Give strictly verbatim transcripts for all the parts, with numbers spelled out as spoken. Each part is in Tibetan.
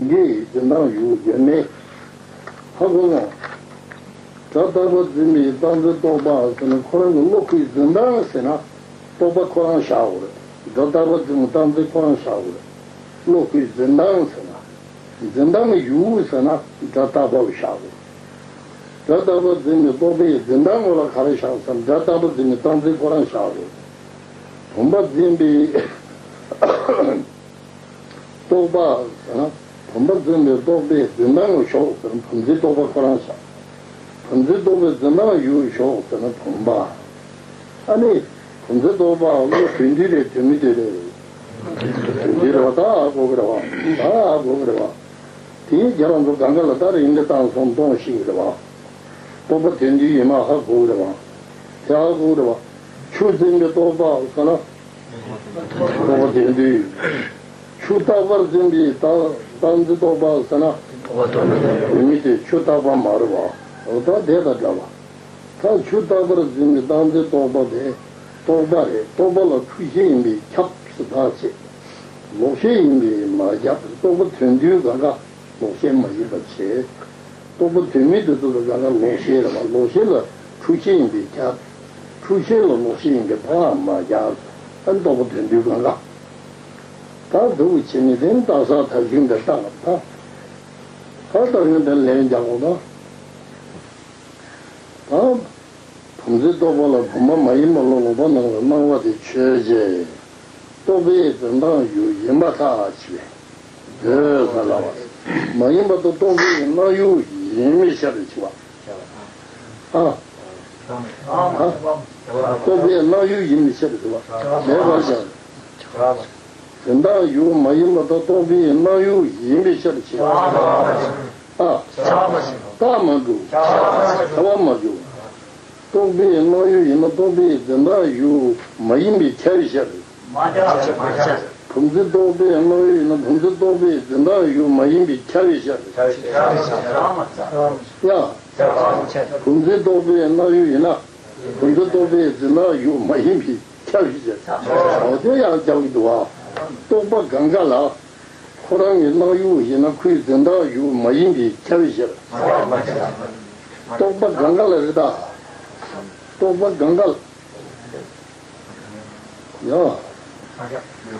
འདི་འཛིན་སྟངས་ཡོད་ཡོད་མེད། ཧ་གོ་སོང་། སྒྲ་རྟག་པར་འཛིན་པའི་རྟག་འཛིན་རྟོག་པ་ཟེར་ན་ཁོ་རང་གི་བློ་ཁོའི་འཛིན་སྟངས་ཟེར་ན་རྟོག་པ་ཁོ་རང་བཞག་དགོས་རེད། སྒྲ་རྟག་པར་འཛིན་པའི་རྟག་འཛིན་ཁོ་རང་བཞག་དགོས་རེད། བློ་ཁོའི་འཛིན་སྟངས་ཟེར་ན། འཛིན་སྟངས་ཡོད་ཟེར་ན་སྒྲ་རྟག་པར་བཞག་དགོས། སྒྲ་རྟག་པར་འཛིན་པའི་རྟོག་པའི་འཛིན་སྟངས་ངོ་ལ་ག་རེ་བཞག་ཟེར་ན་སྒྲ་རྟག་པར་འཛིན་པའི་རྟག་འཛིན་ཁོ་རང་བཞག་དགོས། བུམ་པ་འཛིན་པའི་རྟོག་པ་ཟེར་ན་བུམ་པ་འཛིན་པའི་རྟོག་པའི་འཛིན་སྟངས་ངོ་ཞོག་ཟེར་ན་བུམ་འཛིན་རྟོག་པ་ཁོ་རང་བཞག་བུམ་འཛིན་རྟོག་པའི་འཛིན་སྟངས་ཡོད་ཞོག་ཟེར་ན་བུམ་པ། ཨ་ནི། བུམ་འཛིན་རྟོག་པ་བློ་དོན་བསྡུས་རེད་དོན་མི་བསྡུས་རེད། དོན་བསྡུས་རེད་བ། ད་ཨ་གོ་གི་རེད་བ། ད་ཨ་གོ་གི་རེད་བ། དེའི་རྒྱ་རང་ཚོ་གང་ག་ལ་ད་རིང་འདི་བཏང་སོང་གཏོང་ཤེས་གི་རེད་བ། རྟོག་པ་དོན་བསྡུས་ཡིན་མ་ཧ་གོ་གི་རེད་བ། དེ་ཧ་གོ་གི་རེད་བ། ཆུ་འཛིན་པའི་རྟོག་པ་ཟེར་ན། རྟོག་པ་དོན་བསྡུས། ཆུ་རྟག་པར་འཛིན་པའི་རྟག་རྟག་འཛིན་རྟོག་པ་ཟེར་ན། དོན་མི་དེ་ཆུ་རྟག་པ་མ་རེད་བ། འོ་ད་དེ་དང་འདྲ་བ། ད་ཆུ་རྟག་པར་འཛིན་པའི་རྟག་འཛིན་རྟོག་པ་དེ་རྟོག་པ་རེད། རྟོག་པ་ལ་འཁྲུལ་ཤེས་ཡིན་པས་ཁྱབ་ཟེར་བར་བྱེད། ལོག་ཤེས་ཡིན་པས་མ་ཁྱབ། རྟོག་པ་དོན་བསྡུས་གང་ག་ལོག་ཤེས་མ་ཡིན་པར་བྱེད། རྟོག་པ་དོན་མིན་དེ་ཚོ་ལ་གང་ག་ལོག་ཤེས་རེད་བ། ལོག་ཤེས་ལ་འཁྲུལ་ཤེས་ཡིན་པས་ཁྱབ། འཁྲུལ་ཤེས་ལ་ལོག་ཤེས་ཡིན་པས་ཕར་མ་ཁྱབ། ཨ་རྟོག་པ་དོན་བསྡུས་གང་ག་ད་འདུག་བྱེད་ནི་དེ་རྟགས་ས་ད་གཞུང་འདིར་བཏགས་ལ་ད། ད་ལྟ་ཡོན་ཏན་ལན་རྒྱག་དགོས་ན། ད། བུམ་འཛིན་རྟོག་པ་ལ་བུམ་པ་མ་ཡིན་པ་ལ་ལོག་པར་སྣང་བའི་སྣང་བ་དེ་ཆོས་ཅན། རྟོག་པའི་འཛིན་སྟངས་ཡུལ་ཡིན་པར་ཐལ་ཞེས་པས། འདོད་ས་ལ་བ། མ་ཡིན་པ་དང་རྟོག་པའི་སྣང་ཡུལ་ཡིན་མིན་ཤར་རེ་ཆེ་བ། ཨ། ཨ། རྟོག་པའི་སྣང་ཡུལ་ཡིན་མིན་ཤར་རེ་ཆེ་བ། མེད་པར་ཤར། འཛིན་སྟངས་ཡུལ་མ་ཡིན་པ་དང་རྟོག་པའི་སྣང་ཡུལ་ཡིན་པའི་ཕྱིར་ཞེས། ཨ། རྟགས་མ་གྲུབ། ཁྱབ་པ་མ་གྲུབ། རྟོག་པའི་སྣང་ཡུལ་ཡིན་ན་རྟོག་པའི་འཛིན་སྟངས་ཡུལ་མ་ཡིན་པའི་ཁྱབ་པའི་ཕྱིར། བུམ་འཛིན་རྟོག་པའི་སྣང་ཡུལ་ཡིན་ན་བུམ་འཛིན་རྟོག་པའི་འཛིན་སྟངས་ཡུལ་མ་ཡིན་པའི་ཁྱབ་པའི་ཕྱིར། ཡ། བུམ་འཛིན་རྟོག་པའི་སྣང་ཡུལ་ཡིན་ན། བུམ་འཛིན་རྟོག་པའི་འཛིན་སྟངས་ཡུལ་མ་ཡིན་པའི་ཁྱབ་པའི་ཕྱིར། འོ་དེ་ཡང་རྒྱག་གི་འདུག་བ། རྟོག་པ་གང་ག་ལ། ཁོ་རང་གི་སྣང་ཡུལ་ཡིན་ན་ཁོའི་འཛིན་སྟངས་ཡུལ་མ་ཡིན་པའི་ཁྱབ་པའི་ཕྱིར། རྟོག་པ་གང་ག་ལ་རེད་ད། རྟོག་པ་གང་ག་ལ། ཡ།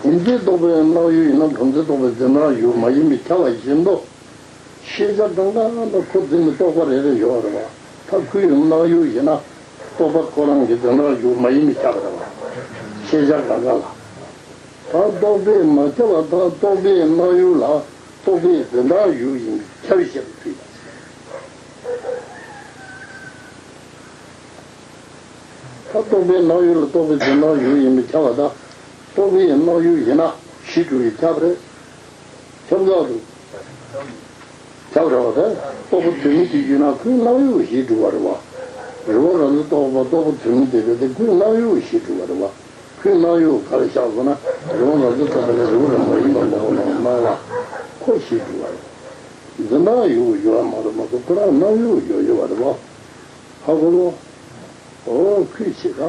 བུམ་འཛིན་རྟོག་པའི་སྣང་ཡུལ་ཡིན་ན་བུམ་འཛིན་རྟོག་པའི་འཛིན་སྟངས་ཡུལ་མ་ཡིན་པའི་ཁྱབ་པ་བཞིན་དུ། ཤེས་བྱ་གང་ག་ལ་ཁོ་འཛིན་པའི་རྟོག་པ་རེ་རེ་ཡོད་རེད་བ། ད་ཁོའི་སྣང་ཡུལ་ཡིན་ན་རྟོག་པ་ཁོ་རང་གི་འཛིན་སྟངས་ཡུལ་མ་ཡིན་པའི་ཁྱབ་པ་རེད་བ། ཤེས་བྱ་གང་ག་ལ། ད་རྟོག་པས་མ་ཁྱབ་པ་དང་རྟོག་པའི་སྣང་ཡུལ་ལ་རྟོག་པའི་འཛིན་སྟངས་ཡུལ་ཡིན་པའི་ཁྱབ་པའི་ཕྱིར་ཞེས་པ། ད་རྟོག་པའི་སྣང་ཡུལ་ལ་རྟོག་པའི་འཛིན་སྟངས་ཡུལ་ཡིན་པའི་ཁྱབ་པ་དང་། རྟོག་པའི་སྣང་ཡུལ་ཡིན་ན་གཞི་གྲུབ་པའི་ཁྱབ་པ་རེད། ཁྱབ་འགག་ཏུ། ཁྱབ་རེད་བ་དེ། རྟོག་པ་དོན་མིན་དེ་ཡིན་ན་ཁོའི་སྣང་ཡུལ་གཞི་གྲུབ་པ་རེད་བ། རི་བོ་རབ་འཛིན་རྟོག་པ་རྟོག་པ་དོན་མིན་དེ་རེད་དེ་ཁོའི་སྣང་ཡུལ་གཞི་གྲུབ་པ་རེད་བ། ཁོའི་སྣང་ཡུལ་ག་ལ་བཞག་ཟེར་ན་རི་བོ་རབ་འཛིན་རྟོག་པ་ལ་རི་བོ་རབ་མ་ཡིན་པ་ལོག་པར་སྣང་བ་ཁོ་གཞི་གྲུབ་པ་རེད། འཛིན་སྟངས་ཡུལ་ཡོད་པ་མ་གཏོགས་མ་གཏོགས་ཁོ་རང་སྣང་ཡུལ་ཡོད་ཡོད་པ་རེད་བ། ཧ་གོ་ལོ། ཨོ་ཁུལ་ཆེ་ད།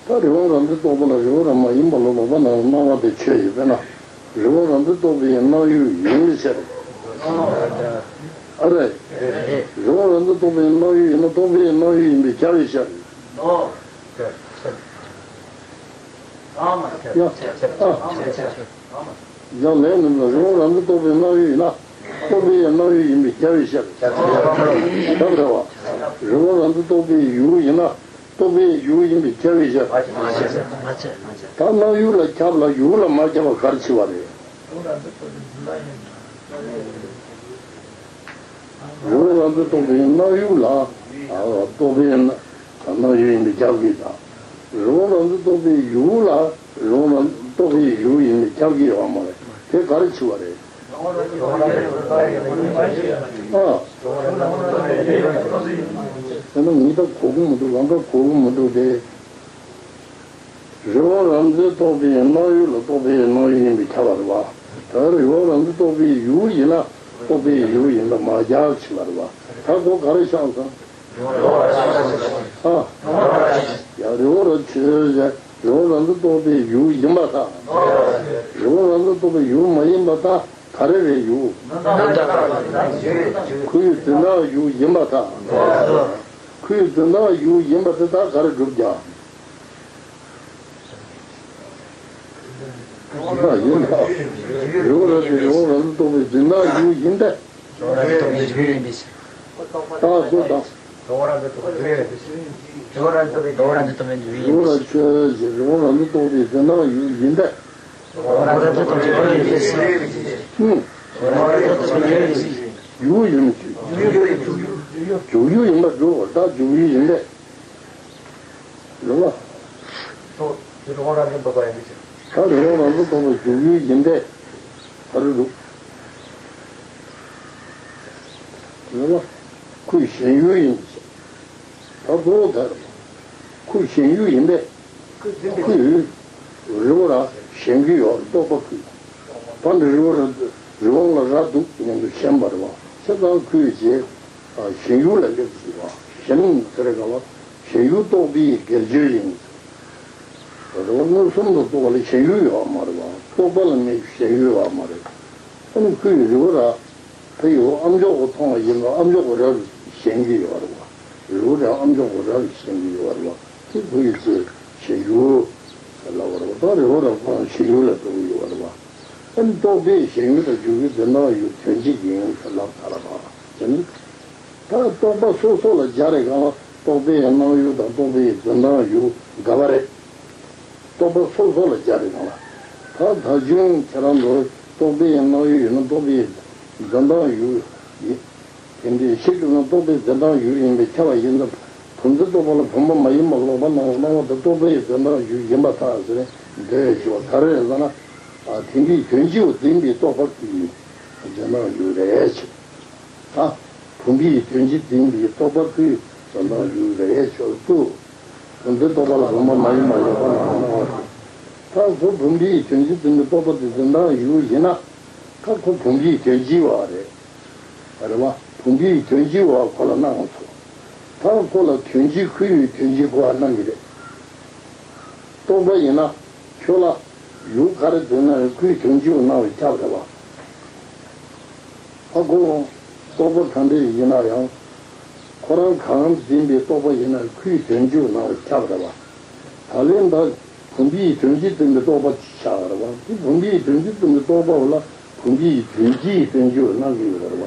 ད་རི་བོང་རབ་འཛིན་རྟོག་པ་ལ་རི་བོ་རབ་མ་ཡིན་པ་ལ་ལོག་པར་སྣང་བའི་སྣང་བ་དེ་ཆོས་ཡིན་པས་ན། རི་བོང་རབ་འཛིན་རྟོག་པའི་སྣང་ཡུལ་ཡིན་མི་ཕྱིར། ཨ་རེ། རི་བོང་རབ་འཛིན་རྟོག་པའི་སྣང་ཡུལ་ཡིན་ན་རྟོག་པའི་སྣང་ཡུལ་ཡིན་པས་ཁྱབ་པའི་ཕྱིར། ཡ། ཨ། ཡང་ལན་ནི་ལ་རི་བོང་རབ་འཛིན་རྟོག་པའི་སྣང་ཡུལ་ཡིན་ན། རྟོག་པའི་སྣང་ཡུལ་ཡིན་པས་ཁྱབ་པའི་ཕྱིར། ཁྱབ་རེད་བ། རི་བོང་རབ་འཛིན་རྟོག་པའི་ཡུལ་ཡིན་ན། རྟོག་པའི་ཡུལ་ཡིན་པས་ཁྱབ་པའི་ཕྱིར། ད་སྣང་ཡུལ་ལ་ཁྱབ་ལ་ཡུལ་ལ་མ་ཁྱབ་པ་ག་རེ་བྱེད་པ་རེད། རི་བོང་རབ་འཛིན་རྟོག་པའི་སྣང་ཡུལ་ལ། ཨ། རྟོག་པའི་སྣང་ཡུལ་ཡིན་པས་ཁྱབ་ཀྱི་དང་། རི་བོང་རབ་འཛིན་རྟོག་པའི་ཡུལ་ལ་རི་བོང་རབ་འཛིན་རྟོག་པའི་ཡུལ་ཡིན་པས་ཁྱབ་ཀྱི་ཡོད་པ་མ་རེད། དེ་ག་རེ་བྱེད་པ་རེད། ཨ། དེ་ནི་ངས་ད་གོ་གི་མི་འདུག་ལམ་ཁ་གོ་གི་མི་འདུག་སྟེ། རི་བོང་རབ་འཛིན་རྟོག་པའི་སྣང་ཡུལ་ལ་རྟོག་པའི་སྣང་ཡུལ་ཡིན་པས་ཁྱབ་པ་རེད་བ། ད་རི་བོང་རབ་འཛིན་རྟོག་པའི་ཡུལ་ཡིན་ན་རྟོག་པའི་ཡུལ་ཡིན་པ་མ་ཁྱབ་ཕྱིན་པ་རེད་བ། ད་གོ་ག་རེ་བཞག་སོང་། ཨ། ཡ་རི་བོང་རབ་ཆོས་ཅན། རི་བོང་རབ་འཛིན་རྟོག་པའི་ཡུལ་ཡིན་པར་ཐལ། རི་བོང་རབ་འཛིན་རྟོག་པའི་ཡུལ་མ་ཡིན་པར་ཐལ། ག་རེ་རེད་ཡུལ། ཁོའི་འཛིན་སྟངས་ཡུལ་ཡིན་པར་ཐལ། ཁོའི་འཛིན་སྟངས་ཡུལ་ཡིན་པ་དེ་དག་ག་རེ་སྒྲུབ་ཀྱང་། ཡིན་པ་ཡིན་ད། རི་བོ་ར་དེ་རི་བོ་རང་བཙན་རྟོག་པའི་འཛིན་སྟངས་ཡུལ་ཡིན་ཏེ། རང་བཙན་རྟོག་པའི་ཡུལ་ཡིན་པའི་ཕྱིར། རྟགས་དགོས་དང་། རི་བོ་ར་བཙན་རྟོག་པའི་ཡུལ་ཡིན་པའི་ཕྱིར། རི་བོ་ར་བཙན་རྟོག་པའི་འཛིན་སྟངས་ཡུལ་ཡིན་ཏེ། རང་བཙན་རྟོག་པའི་ཡུལ་ཡིན་པའི་ཕྱིར། ཨུམ། རང་བཙན་རྟོག་པའི་ཡུལ་ཡིན་པའི་ཕྱིར། ཡུལ་ཡིན་པའི་ཕྱིར། འཇུག་ཡུལ་ཡིན་པར་འགྲོ་བ་དག་འཇུག་ཡུལ་ཡིན་ཏེ། རེད་བ། ད་རི་བོ་རང་བཙན་རྟོག་པའི་འཇུག་ཡུལ་ཡིན་ཏེ། ད་རེད་འདུག་རེད་བ། ཁོའི་ཞེན་ཡུལ་ཡིན་ཟེར། ད་གཙོ་བོ་ད་རེད་བ། ཁོའི་ཞེན་ཡུལ་ཡིན་པས། ཁོས་རི་བོ་ར་ཞེན་གྱི་ཡོད་རྟོག་པ་ཁོས། ད་འདི་རི་བོ་ར་རི་བོ་ལ་ར་འདུག་སྙམ་དུ་ཞེན་པ་རེད་བ། བྱས་ཙང་ཁོས་རྗེས་ཞེན་ཡུལ་ལ་སླེབས་ཟེར་བ། ཞེན་ཟེར་ག་ལ་ཞེན་ཡུལ་རྟོག་པའི་སྒེར་ཆོས་ཡིན་ཟེར། རེད་བ། མངོན་སུམ་དུ་རྟོགས་པ་ལ་ཞེན་ཡུལ་ཡོད་མ་རེད་བ། རྟོག་པ་ལ་ནི་ཞེན་ཡུལ་ཡོད་མ་རེད། ཨ་ནི་ཁོས་རི་བོ་ར། དེ་ཡོད་ཨ་མཆོག་གིས་མཐོང་བ་ཡིན་ན་ཨ་མཆོག་གིས་རབ་ཞེན་གྱི་ཡོད་རེད་བ། རི་བོ་ར་ཨ་མཆོག་གིས་རབ་ཞེན་གྱི་ཡོད་རེད་བ། དེ་ཁོ་ཡི་ཚེ་ཞེན་ཡུལ་ལབ་པ་རེད་བ། ད་རི་བོ་ར་ཁོ་རང་ཞེན་ཡུལ་ལ་འགྲོ་གི་ཡོད་རེད་བ། ཨ་ནི་རྟོག་པས་ཞེན་ཡུལ་དང་འཇུག་ཡུལ་དེ་སྣང་ཡུལ་དོན་སྤྱི་ཡིན་ལབ་ཚར་བ་ཡིན། ད་རྟོག་པ་སོ་སོ་ལ་སྦྱར་རེ་གང་ལ་རྟོག་པའི་སྣང་ཡུལ་དང་རྟོག་པའི་འཛིན་སྟངས་ཡུལ་འགལ་བ་རེད། རྟོག་པ་སོ་སོ་ལ་སྦྱར་རེ་གང་ལ། ད་ད་གཞུང་ཁྱེད་རང་ཚོ་རྟོག་པའི་སྣང་ཡུལ་ཡིན་ན་རྟོག་པའི་འཛིན་སྟངས་ཡུལ་ཡིན། དེ་འདྲའི་ཕྱིར་དུ་ན་རྟོག་པའི་འཛིན་སྟངས་ཡུལ་ཡིན་པས་ཁྱབ་པ་ཡིན་ཙང་། བུམ་འཛིན་རྟོག་པ་ལ་བུམ་པ་མ་ཡིན་པ་ལོག་པར་སྣང་བ་སྣང་བ་དེ་རྟོག་པའི་འཛིན་སྟངས་ཡུལ་ཡིན་པར་ཐལ་ཟེར་ནས་འདོད་ཞུ་བ་ག་རེ་རེད་ཟེར་ན། ཨ་དེ་འདྲའི་དོན་སྤྱིའོ་འཛིན་པའི་རྟོག་པ་ཀུན་འཛིན་སྟངས་ཡུལ་རེད་ཅེས། ད་བུམ་པའི་དོན་སྤྱི་འཛིན་པའི་རྟོག་པ་ཀུན་འཛིན་སྟངས་ཡུལ་རེད་ཞུ་དུས། བུམ་འཛིན་རྟོག་པ་ལ་བུམ་པ་མ་ཡིན་པ་ལོག་པར་སྣང་བ་སྣང་བ་རེད། ད་གོ་བུམ་པའི་དོན་སྤྱི་འཛིན་པའི་རྟོག་པ་དེ་འཛིན་སྟངས་ཡུལ་ཡིན་ན། ད་ཁོ་བུམ་པའི་དོན་སྤྱི་བ་རེད། རེད་བ། བུམ་པའི་དོན་སྤྱི་བ་ཁོ་ལ་སྣང་ཚོ། ད་ཁོ་ལ་དོན་སྤྱི་ཁོའི་དོན་སྤྱི་ཁོ་ལ་སྣང་གི་རེད། རྟོག་པ་ཡིན་ན་ཁྱོད་ལ་ཡུལ་ག་རེ་འཛིན་ན་ཡང་ཁོའི་དོན་སྤྱི་བ་སྣང་བས་ཁྱབ་རེད་བ། ཨ་ཁོ་རྟོག་པ་གང་འདྲ་ཡིན་ན་ཡང་། ཁོ་རང་གང་འཛིན་པའི་རྟོག་པ་ཡིན་ན་ཁོའི་དོན་སྤྱི་བ་སྣང་བས་ཁྱབ་རེད་བ། ད་ལན་ད་བུམ་པའི་དོན་སྤྱི་འཛིན་པའི་རྟོག་པ་ཆགས་རེད་བ། དེ་བུམ་པའི་དོན་སྤྱི་འཛིན་པའི་རྟོག་པ་བ་ལ་བུམ་པའི་དོན་སྤྱིའི་དོན་སྤྱི་བ་སྣང་གི་ཡོད་རེད་བ།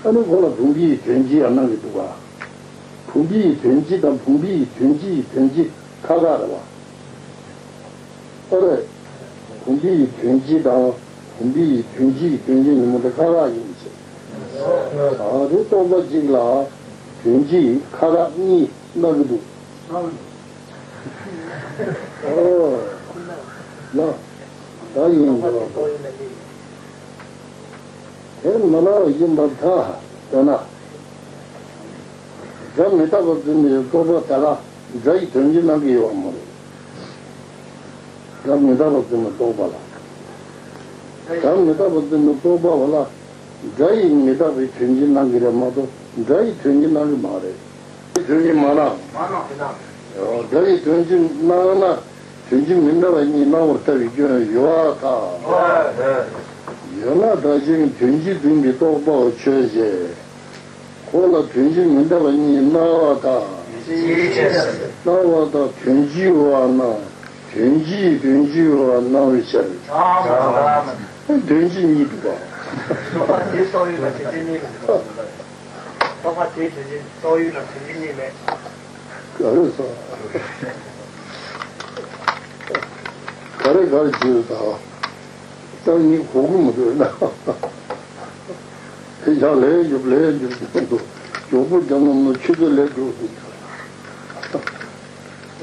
ཨ་ནི་ཁོ་ལ་བུམ་པའི་དོན་སྤྱི་ཡང་སྣང་གི་འདུག་བ། བུམ་པའི་དོན་སྤྱི་དང་བུམ་པའི་དོན་སྤྱིའི་དོན་སྤྱི་ཁ་ཁ་རེད་བ། ཨོ་རེད། བུམ་པའི་དོན་སྤྱི་དང་བུམ་པའི་དོན་སྤྱིའི་དོན་སྤྱི་གཉིས་མོ་དེ་ཁ་ཁ་ཡིན་ཟེར། ཨ་རེ་རྟོག་པ་གཅིག་ལ་དོན་སྤྱི་ཁ་ཁ་གཉིས་སྣང་གི་འདུག་ཨོ། ལ། ད་ཡིན་འགྲོ་བ་དེ་མི་སྣང་བ་ཡིན་པར་ཐལ་ཟེར་ན། སྒྲ་མི་རྟག་པར་འཛིན་པའི་རྟོག་པ་དེ་ལ་སྒྲ་ཡི་དོན་སྤྱི་སྣང་གི་ཡོད་པ་མ་རེད། སྒྲ་མི་རྟག་པར་འཛིན་པའི་རྟོག་པ་ལ། སྒྲ་མི་རྟག་པར་འཛིན་པའི་རྟོག་པ་བ་ལ་སྒྲ་ཡི་མི་རྟག་པའི་དོན་སྤྱི་སྣང་གི་རེད་མ་གཏོགས་སྒྲ་ཡི་དོན་སྤྱི་སྣང་གི་མ་རེད། དོན་སྤྱི་མ་སྣང་། སྒྲ་ཡི་དོན་སྤྱི་སྣང་ན་དོན་སྤྱི་མི་འདྲ་བ་གཉིས་སྣང་བར་ལྟ་བའི་སྐྱོན་ཡོད་པར་ཐལ། ཡོད་ན་ད་ཅིང་དོན་སྤྱི་འཛིན་པའི་རྟོག་པའོ་ཆོས་ཅན། ཁོ་ལ་དོན་སྤྱི་མི་འདྲ་བ་གཉིས་སྣང་བ་དང་། སྣང་བ་དང་དོན་སྤྱི་བ་སྣང་། དོན་སྤྱིའི་དོན་སྤྱི་བ་སྣང་བའི་ཕྱིར། དོན་སྤྱི་གཉིས་འདུག་པ། རྟོག་པ་དེའི་རྟོགས་ཡུལ་དང་དོན་སྤྱི་གཉིས་མེད། རྟོག་པ་དེའི་དོན་སྤྱི་རྟོགས་ཡུལ་དང་དོན་སྤྱི་གཉིས་མེད། ག་རེ་ཟེར། ག་རེ་ག་རེ་བྱེད་ཟེར། ད་ངས་གོ་གི་མི་འདུག་ན། དེ་ཡང་ལས་རྒྱུག་ལས་རྒྱུག་རྒྱུག་འདུག་མགྱོགས་པོ་རྒྱག་ན་མི་ཆུ་ཚོད་ལས་འགྲོ་འདུག་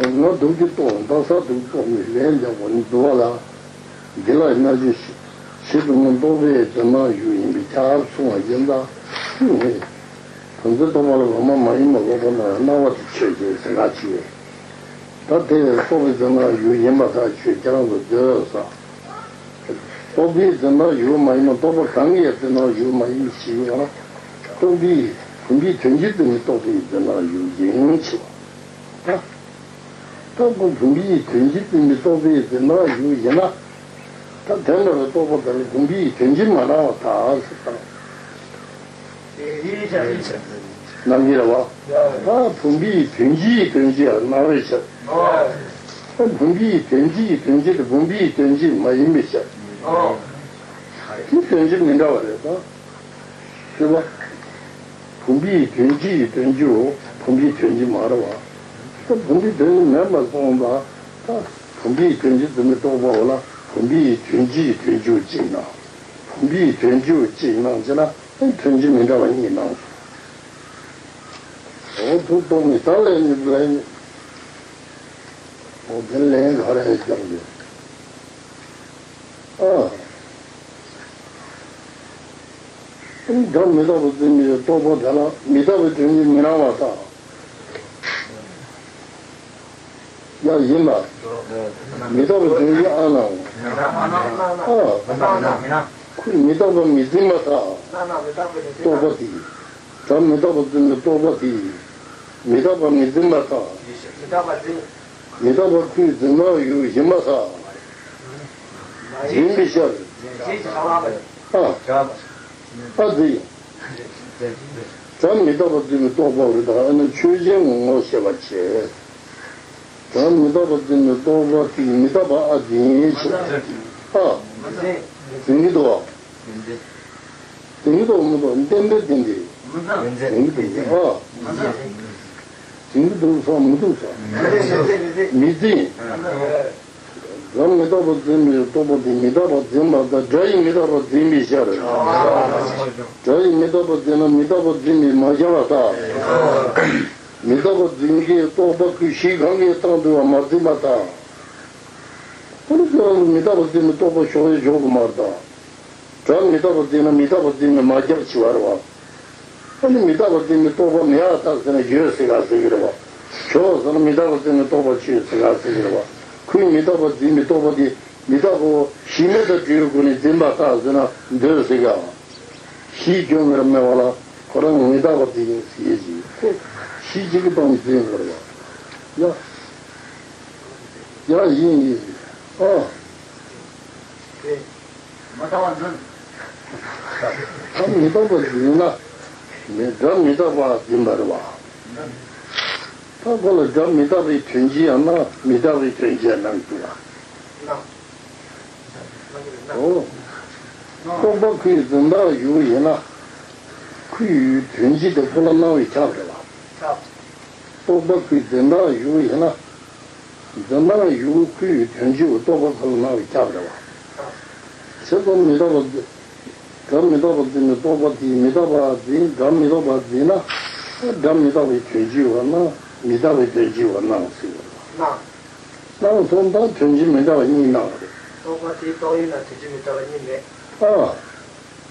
ང་སྡུག་གི་ལྟོགས་འདག་ས་སྡུག་ལྟོགས་ནས་ལས་རྒྱག་པ་ནི་འདུག་བ་ལ། འདི་ལ་ན་ཆུ་ཞིག་ཞིག་ཏུ་ངོ་རྟོག་པའི་འཛིན་སྣང་ཡུལ་ཡིན་པས་ཁྱབ་གསུང་བ་ཡིན་ད། ངས་བུམ་འཛིན་རྟོག་པ་ལ་བུམ་པ་མ་ཡིན་པ་ལོག་པར་སྣང་བ་སྣང་བ་དེ་ཆོས་ཅན་ཟེར་ང་ཅི་ཡོད། ད་དེ་རྟོག་པའི་འཛིན་སྣང་ཡུལ་ཡིན་པར་ཐལ་ཆོས་ཁྱེད་རང་ཚོ་འདོད་ས། རྟོག་པའི་འཛིན་སྟངས་ཡུལ་མ་ཡིན་ན་རྟོག་པ་གང་གི་འཛིན་སྟངས་ཡུལ་མ་ཡིན་ཞེས་པ་ན། རྟོག་པའི་བུམ་པའི་དོན་སྤྱི་འཛིན་པའི་རྟོག་པའི་འཛིན་སྟངས་ཡུལ་ཡིན་ཞེས་པ། ད་རྟོག་པ་བུམ་པའི་དོན་སྤྱི་འཛིན་པའི་རྟོག་པའི་འཛིན་སྟངས་ཡུལ་ཡིན་ན། ད་དེ་འདྲ་བའི་རྟོག་པ་དེ་ལ་བུམ་པའི་དོན་སྤྱི་མ་སྣང་བ་དག་ཟེར་དང་། སྣང་གི་རེད་བ། ད་བུམ་པའི་དོན་སྤྱིའི་དོན་སྤྱི་ཡང་སྣང་བའི་ཕྱིར། ད་བུམ་པའི་དོན་སྤྱིའི་དོན་སྤྱི་དེ་བུམ་པའི་དོན་སྤྱི་མ་ཡིན་པའི་ཕྱིར། དེ་དོན་སྤྱི་མི་འདྲ་བ་རེད་ད། ཞུས་པ། བུམ་པའི་དོན་སྤྱིའི་དོན་སྤྱིའོ། བུམ་པའི་དོན་སྤྱི་མ་རེད་བ། ད་བུམ་པའི་དོན་སྤྱི་མིན་པར་སོང་ཙང་། ད་བུམ་པའི་དོན་སྤྱི་འཛིན་པའི་རྟོག་པའོ་ལ་བུམ་པའི་དོན་སྤྱིའི་དོན་སྤྱིའོ་གཅིག་སྣང་། བུམ་པའི་དོན་སྤྱིའོ་གཅིག་སྣང་བྱས་ན་ཨེ་དོན་སྤྱི་མི་འདྲ་བ་གཉིས་སྣང་། འོ་ཐུག་རྟོག་མི་ད་ལས་ནི་ལས་ནི། འོ་དེ་ལན་ག་རེ་རྒྱབ་ཡོད། ཨ། སྒྲ་མི་རྟག་པ་འཛིན་པའི་རྟོག་པ་དེ་ལ་མི་རྟག་པའི་དོན་སྤྱི་མི་སྣང་བ་དང་། ཡང་ཡིན་ལ། མི་རྟག་པའི་དོན་སྤྱི་ཨ་སྣང་། ཨ། ཁོས་མི་རྟག་པ་མི་འཛིན་པ་དང་། རྟོག་པ་དེ། སྒྲ་མི་རྟག་པ་འཛིན་པའི་རྟོག་པ་དེ། མི་རྟག་པ་མི་འཛིན་པ་དང་། མི་རྟག་པ་ཁོས་འཛིན་པའི་ཡུལ་ཡིན་པ་དང་། འཛིན་པའི་ཕྱིར། ཨ། ཨ་འཛིན། སྒྲ་མི་རྟག་པ་འཛིན་པའི་རྟོག་པ་རེད་དང་ཨ་ནི་ཆོས་ཅན་ངོ་བོ་ཤེས་པར་བྱེད། སྒྲ་མི་རྟག་པ་འཛིན་པའི་རྟོག་པ་དེ་མི་རྟག་པ་ཨ་འཛིན་ཞེས། ཨ། འཛིན་གྱི་འདུག་བ། འཛིན་གྱི་འདུག་མི་འདུག་བདེན་པས་བདེན་ཏེ། འཛིན་གྱི་འདུག་ཨ། འཛིན་གྱི་འདུག་ས་མི་འདུག་ས། མི་འཛིན། སྒྲ་མི་རྟག་པ་འཛིན་པའི་རྟོག་པ་དེ་མི་རྟག་པ་འཛིན་པ་དང་སྒྲ་ཡིས་མི་རྟག་པ་འཛིན་པའི་ཕྱིར། སྒྲ་ཡིས་མི་རྟག་པ་འཛིན་ན་མི་རྟག་པ་འཛིན་པས་མ་ཁྱབ་པ་དང་། མི་རྟག་པ་འཛིན་མཁན་རྟོག་པ་ཁོས་གཞི་གང་གིས་བཏང་འདུག་པ་མ་འཛིན་པ་དང་། ཁོ་ནི་ཁྱོད་རང་གིས་མི་རྟག་པ་འཛིན་པའི་རྟོག་པ་ཞོག་ཡ་ཞོག་གི་མ་རེད་དང་། སྒྲ་མི་རྟག་པ་འཛིན་ན་མི་རྟག་པ་འཛིན་པས་མ་ཁྱབ་ཆེ་བ་རེད་བ། ཨ་ནི་མི་རྟག་པ་འཛིན་པའི་རྟོག་པ་མེད་པར་ཐལ་ཟེར་ན་ཡོད་ཟེར་ག་ཟེར་གི་རེད་བ། ཞོག་ཟེར་ན་མི་རྟག་པ་འཛིན་པའི་རྟོག་པ་ཆོད་ཟེར་ག་ཟེར་གི་རེད་བ། ཁོས་མི་རྟག་པ་འཛིན་པའི་རྟོག་པ་དེ་མི་རྟག་པའོ་གཞི་མེད་དུ་འགྲོ་བའི་སྒོ་ནས་འཛིན་པར་ཐལ་ཟེར་ན་འདོད་ཟེར་ག་གཞིའི་སྐྱོན་མེད་པ་ལ་ཁོ་རང་མི་རྟག་པ་འཛིན་ཡིན་ཟེར་ཡས་ཀྱི་ཁོ་གཞི་གཅིག་གི་སྟེང་འཛིན་དགོས་རེད་བ། ཡ། ཡ་ཡིན་ཡིན། ཨ། མི་རྟག་པ་འཛིན། ད་མི་རྟག་པ་འཛིན་ན། མི་སྒྲ་མི་རྟག་པ་འཛིན་པ་རེད་བ། ད་ཁོ་ལ་སྒྲ་མི་རྟག་པའི་དོན་སྤྱི་ཡང་སྣང་མི་རྟག་པའི་དོན་སྤྱི་ཡང་སྣང་འདུག་བ། འོ། རྟོག་པ་ཁོའི་འཛིན་སྟངས་ཡུལ་ཡིན་ན། ཁོའི་དོན་སྤྱི་དེ་ཁོ་ལ་སྣང་བས་ཁྱབ་རེད་བ། རྟོག་པ་ཁོའི་འཛིན་སྟངས་ཡུལ་ཡིན་ན། འཛིན་སྟངས་ཡུལ་ཁོའི་དོན་སྤྱིའི་རྟོག་པ་ཁོ་ལ་སྣང་བས་ཁྱབ་རེད་བ། བྱས་ཙང་མི་རྟག་པ་འཛིན། སྒྲ་མི་རྟག་པ་འཛིན་པའི་རྟོག་པ་དེས་མི་རྟག་པ་འཛིན་སྒྲ་མི་རྟག་པ་འཛིན་ན། སྒྲ་མི་རྟག་པའི་དོན་སྤྱི་བ་སྣང་མི་རྟག་པའི་དོན་སྤྱི་བ་སྣང་ཟེར་བ་རེད་བ། སྣང་སོང་ཙང་དོན་སྤྱི་མི་འདྲ་བ་གཉིས་སྣང་བ་རེད། རྟོག་པ་དེའི་རྟོག་ཡུལ་ན་དོན་སྤྱི་མི་འདྲ་བ་གཉིས་མེད། ཨ།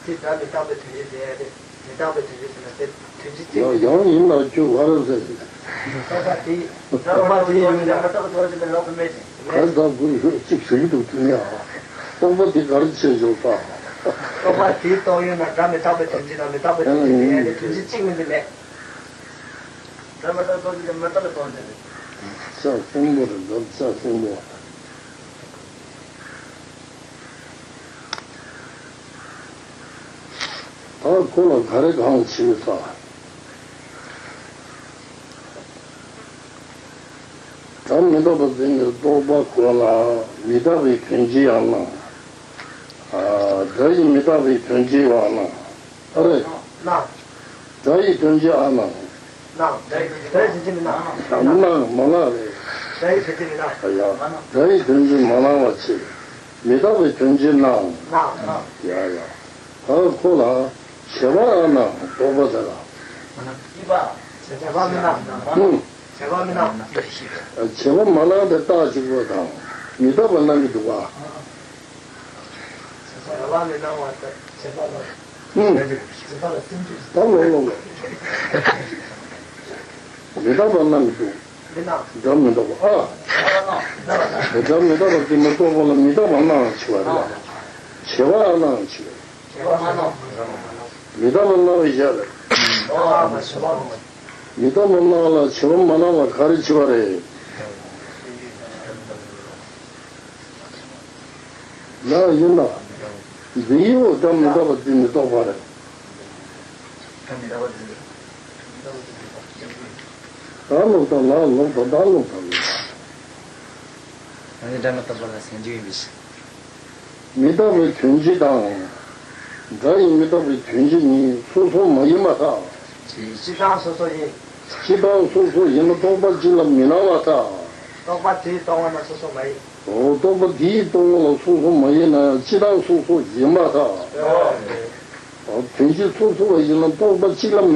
དེ་སྒྲ་མི་རྟག་པའི་དོན་སྤྱི་ཟེར་ཡ་དེ། མི་རྟག་པའི་དོན་སྤྱི་ཟེར་ན་དེ་དོན་སྤྱི་གཅིག་ཡང་ཡང་ཡིན་ལ་ཁྱོད་ག་རེ་ཟེར། རྟོག་པ་དེ་རྟོག་པ་དེ་ཡིན་ན་མི་རྟག་པའི་དོན་སྤྱི་ལ་ལོག་ཏུ་མེད་ཅིང་། ག་རེ་ད་གུ་ཤོག་གཅིག་ཟེར་གྱི་འདུག་དེ་ནས་ཨ། རྟོག་པ་དེ་ག་རེ་བྱེད་ཆོག་ད། རྟོག་པ་དེའི་རྟོག་ཡུལ་ན་སྒྲ་མི་རྟག་པའི་དོན་སྤྱི་དང་མི་རྟག་པའི་དོན་སྤྱི་ཟེར་ཡ་དེ་དོན་སྤྱི་གཅིག་མིན་དེ་མེད། སྒྲ་མི་རྟག་པའི་དོན་སྤྱི་དེ་མི་རྟག་པའི་དོན་སྤྱི་རེད། ལྕགས་སྲིན་པོ་རེད་འདུག་ལྕགས་སྲིན་པོ། ད་ཁོ་ལ་ག་རེ་གང་བྱེད་ས། སྒྲ་མི་རྟག་པ་འཛིན་པའི་རྟོག་པ་ཁོ་ལ་མི་རྟག་པའི་དོན་སྤྱི་ཡང་སྣང་། ཨ། སྒྲ་ཡིས་མི་རྟག་པའི་དོན་སྤྱི་བ་སྣང་། ཨ་རེ། སྣང་། སྒྲ་ཡི་དོན་སྤྱི་ཨ་སྣང་། སྣང་། སྒྲ་ཡི་དོན་སྤྱི་མི་སྣང་། སྣང་མ་སྣང་རེད། སྒྲ་ཡི་དོན་སྤྱི་མི་སྣང་། ཨ་ཡ། སྒྲ་ཡི་དོན་སྤྱི་མ་སྣང་བ་ཆེ། མི་རྟག་པའི་དོན་སྤྱི་སྣང་། སྣང་། ཡ་ཡ། ད་ཁོ་ལ་བྱེད་པ་ཨ་སྣང་རྟོག་པ་དེ་ལ། བྱེད་པ་མི་སྣང་། ཨུ། བྱེད་པ་མི་སྣང་། བྱེད་པ་མ་སྣང་དེ་རྟགས་གཅིག་པ་དང་མི་རྟག་པ་སྣང་གི་འདུག་ག་བྱེད་པ་མི་སྣང་བ་དང་བྱེད་པ་ལ། ཨུ། བྱེད་པ་ལ་སེམས་ཅན། ད་ལོ་ལོ་ལོ། མི་རྟག་པ་སྣང་གི་འདུག་མི་སྣང་། སྒྲ་མི་རྟག་པ་ཨ། སྒྲ་མི་རྟག་པ་དེ་མི་རྟག་པ་ལ་མི་རྟག་པ་སྣང་ཆེ་བ་རེད་ལ། བྱེད་པ་ཨ་སྣང་ཆེ་བ། བྱེད་པ་མ་སྣང་། མི་རྟག་པ་སྣང་བའི་ཞར། ཨོ་ཨ་མ་བྱེད་པ་མ། མི་རྟག་པ་སྣང་ལ་བྱེད་པ་མ་སྣང་བ་ག་རེ་བྱེད་པ་རེད། ལ་ཡིན་ལ། འདི་ཡིས་འོ་ད་མི་རྟག་པ་འདི་མི་རྟོགས་པ་རེད། ད་མི་རྟག་པ་འདི་མི་རྟོགས་པ་རེད། ད་ལོག་ལྟ་ལ་ལོག་ལྟ་ད་ལོག་ལྟ་ལོག་ལྟ། ད་ནི་སྒྲ་མི་རྟག་པ་ལ་སེམས་འཇུག་ཡིན་པའི་ཕྱིར། མི་རྟག་པའི་དོན་སྤྱི་དང་། སྒྲ་ཡི་མི་རྟག་པའི་དོན་སྤྱི་གཉིས་སོ་སོ་མ་ཡིན་པར་ཐལ། སྤྱི་དང་སོ་སོ་ཡིན། སྤྱི་དང་སོ་སོ་ཡིན་ན་རྟོག་པ་སྤྱི་ལ་མི་སྣང་བར་ཐལ། རྟོག་པ་དེས་སྟོང་བ་ན་སོ་སོ་མ་ཡིན། འོ་རྟོག་པ་དེས་སྟོང་བ་ལ་སོ་སོ་མ་ཡིན་ན་ཡང་སྤྱི་དང་སོ་སོ་ཡིན་པར་ཐལ། འོ་དོན་སྤྱི་སོ་སོ་བ་ཡིན་ན་རྟོག་པ་སྤྱི་ལ་